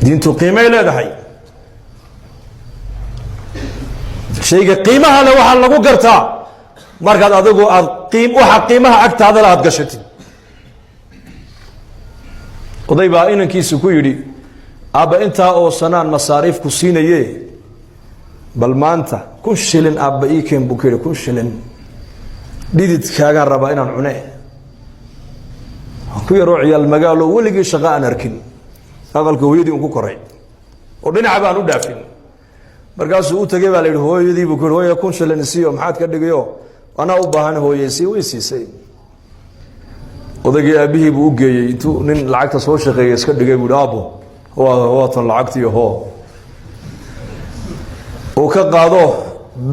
Diintu qiimay leedahay. Shayga qiimaha le waxaa lagu gartaa markaad adigu aad waxa qiimaha agtaadala aad gashatid. Oday baa inankiisu ku yidhi, aabba, intaa oo sanaan masaariif ku siinaye, bal maanta 1000 shilin aabba ii keen, buu ku yidhi. 1000 shilin dhididkaagaan rabaa inaan cune. Ku yaroo ciyaal magaalo, weligii shaqo aan arkin, aqalka hooyadii un ku koray oo dhinaca baan u dhaafin. Markaasuu u tegey baa la yidhi, hooyadii buu ku yidhi, hooya, 1000 shilin isiiyo, maxaad ka dhigayo, anaa u baahan hooyeysii. Way siisay. Odaygii aabbihii buu u geeyey. Intuu nin lacagta soo shaqeeyay iska dhigay buu yidhi, aabbo, waatan lacagtii, hoo. Uu ka qaado,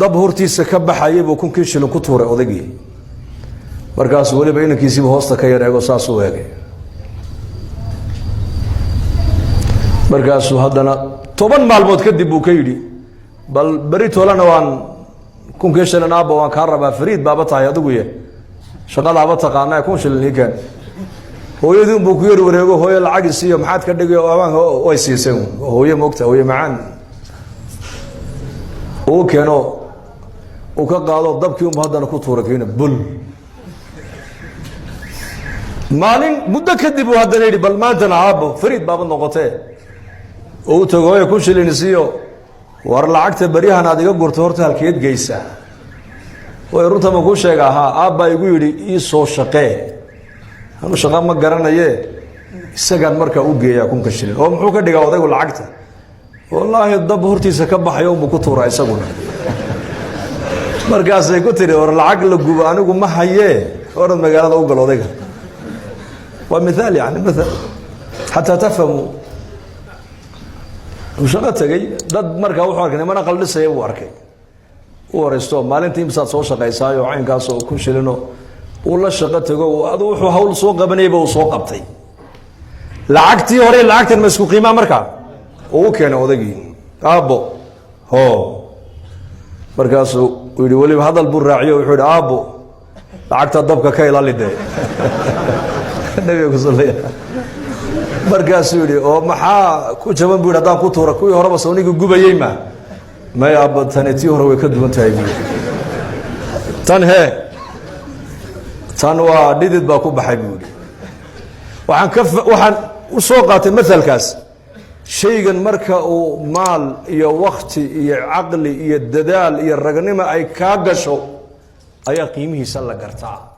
dab hortiisa ka baxayay buu kunkii shilin ku tuuray odaygii. Markaasuu weliba inankiisiiba hoosta ka yar eego, saasuu eegay. Markaasuu haddana 10 maalmood kadib buu ka yidhi, bal beri toolana waan kunkii shilin, aabba, waan kaa rabaa, fariid baaba tahay adigu ye, shaqadaaba taqaana, 1000 shilin ii keen. Hooyadii unbuu ku yar wareego, hooyo, lacag isiiyo, maxaad ka dhigay? Amaanka way siisay. Hooye moogta, hooye macaan. Uu keeno, uu ka qaado, dabkii unbu haddana ku tuura kiina bul. Maalin muddo kadib uu haddana yidhi, bal maantana aabbo, fariid baaba noqotee. Oo u tago, hooya, 1000 shilin isiiyo. War, lacagta beryahan aad iga gurto horta halkeed geysaa? Way, runta ma kuu sheega? Haa, aabbaa igu yidhi ii soo shaqee, anu shaqa ma garanaye, isagaan markaa u geeyaa kunka shilin. Oo muxuu ka dhigaa odaygu lacagta? Wallaahi, dab hortiisa ka baxayo unbuu ku tuuraa isaguna. Markaasay ku tiri, war, lacag la gubo anigu ma hayee, orad magaalada u gal odayga. Waa mithaal, yani mathal xataa tafhamu. Uu shaqo tegey dad, markaa wuxuu arkay niman aqal dhisaya buu arkay. U horeysto, maalintii imsaad soo shaqaysaayo? Caynkaas oo 1000 shilino. Uu la shaqo tego, adu wuxuu hawl soo qabanayba uu soo qabtay. Lacagtii hore lacagtan ma isku qiimaa? Markaa uu u keenay odaygii, aabbo, ho. Markaasuu uu yihi, weliba hadal buu raaciyo, wuxuu yihi, aabbo, lacagta dabka ka ilaali dee, nabiga ku sallaya. Markaasuu yihi, oo maxaa ku jaban, bu yidhi, haddaan ku tuura? Kuwii horeba sawnigii gubayey ma may, aabba, tani tii hore way ka duwan tahay, buu tan hee, tan waa dhidid baa ku baxay, buu yihi. Waxaan ka waxaan u soo qaatay mahalkaas, shaygan marka uu maal iyo wakti iyo caqli iyo dadaal iyo ragnimo ay kaa gasho ayaa qiimihiisa la gartaa.